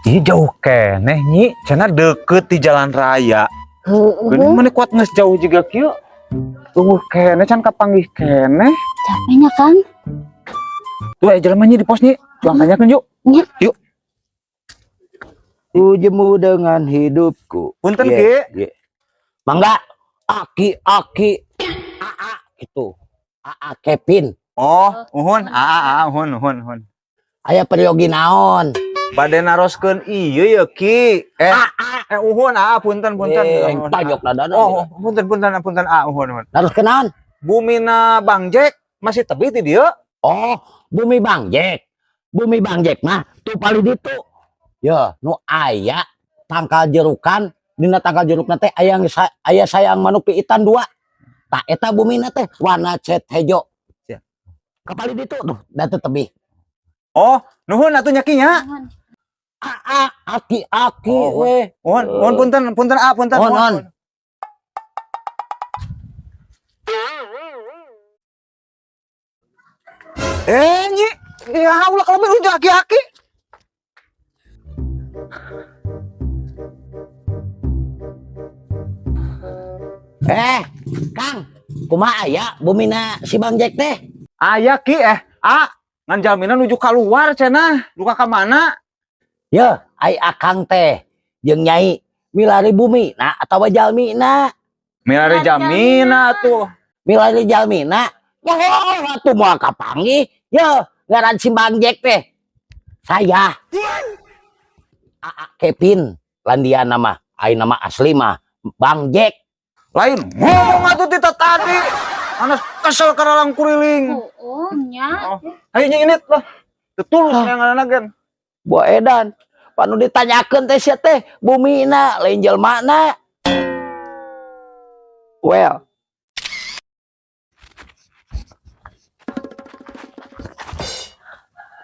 Ih, jauh keneh, Nyi, cenah deket di jalan raya. Heeh. Geuning mana kuat geus jauh juga kieu. Tunggu keneh can kapanggih keneh. Capeknya, Kang. Tuh aya jelema, Nyi, di pos, Nyi. Cuang tanyakeun yuk. Nya. Yuk. Ku jemu dengan hidupku. Punten, Ye, Ki. Ye. Mangga, aki aki AA gitu. AA Kevin. Oh, uhun, aa, aa, uhun, uhun, uhun. Aya peryogi naon? Bade naroskeun ieu ya, Ki. Eh, eh, uhun, aa, punten, punten. Eh, Uhun, pajok dadana. Oh, punten, punten, punten, aa, uhun, uhun. Harus kenaon? Bumina Bang Jack masih tebih ti dieu? Oh, bumi Bang Jack. Bumi Bang Jack mah tuh paling ditu. Ya, nu aya tangkal jerukan, dina tangkal jerukna teh aya aya sayang manuk piitan dua. Tah eta bumina teh warna cat hejo. Siap. Kapali ditu tuh, da teu tebih. Oh, nuhun atuh nya, Ki, nya. AA aki aki Oh, we. Uhun, uhun, punten, punten, aa, punten. Uhun, uhun, uhun. Uhun. Eh, Nyi, ya ulah kalau udah aki-aki. Eh, Kang, kumaha aya bumina si Bang Jack teh? Aya, Ki, eh, a, ngan jalmina nuju keluar cenah, duka ka mana? Ya, ai akang teh jeung nyai milari bumi nah atawa jalmina? Milari jamina tuh. Milari jalmina. Wah, atuh moal kapanggih. Ya, ngaran si Bang Jack teh. Saya AA Kevin Landiana mah, ai nama asli mah Bang Jack. Lain ngomong atuh tita tadi. Anas kesel karalang kuriling. Heeh, nya. Ayo, Nyi, ini lah. Tetulus yang ngaranna gen. Buah edan. Panu ditanyakeun teh sia teh bumina lain jelmana. Well,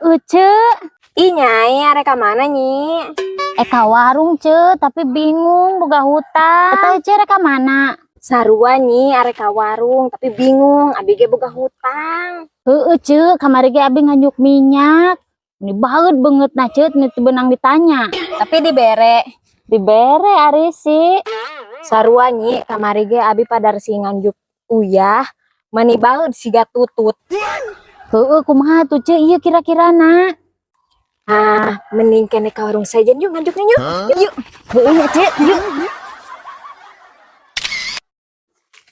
Ece, Ih, Nyai, arek ka mana, Nyi? Eh, ka warung, Ce, tapi bingung boga hutang. Eta Ece rek ka mana? Sarua, Nyi, arek ka warung, tapi bingung, abi ge boga hutang. Heeh, Ce, kamari ge abi nganjuk minyak. Ini baeud beungeut na, Ce, nu teu beunang ditanya. Tapi dibere. Dibere ari si. Sarua, Nyi, kamari ge abi padarsi nganjuk uyah, mani baeud siga tutut. Heeh, kumaha tuh, Ce, ieu kira-kirana? Ah, mending kene ka warung sejen yuk nganjuknya yuk. Yuk. Heeh ya, Ce, yuk.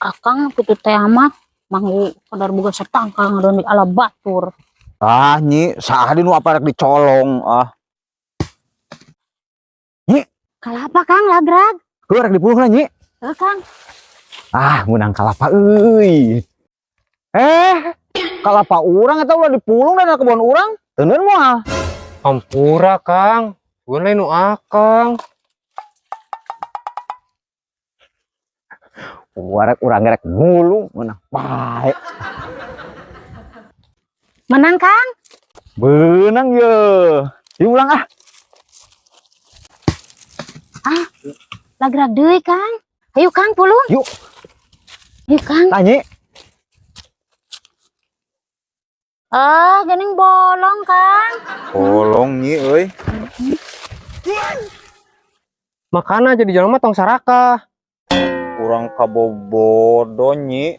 Akang kitu teh mah manggu kadar boga satangkal ngadon di ala batur. Ah, Nyi, saha di nu apa rek dicolong ah. Kalapa, Kang, lagrag? Lu rek dipuluh lah, Nyi. Heuh, Kang. Ah, menang kalapa euy. Eh, kalapa urang eta ulah dipulung dan kebon urang. Teuneun moal. Hampura, Kang. Gue lain nu akang. Warek urang rek ngulung menang bae. Menang, Kang? Benang ye. Diulang ah. Lagrag deui, Kang. Ayo, Kang, pulung. Yuk. Yuk, Kang. Tanya. Ah, geuning bolong, Kang. Bolong, Nyi euy. Makana jadi jelema tong sarakah. Urang kabobodo, Nyi.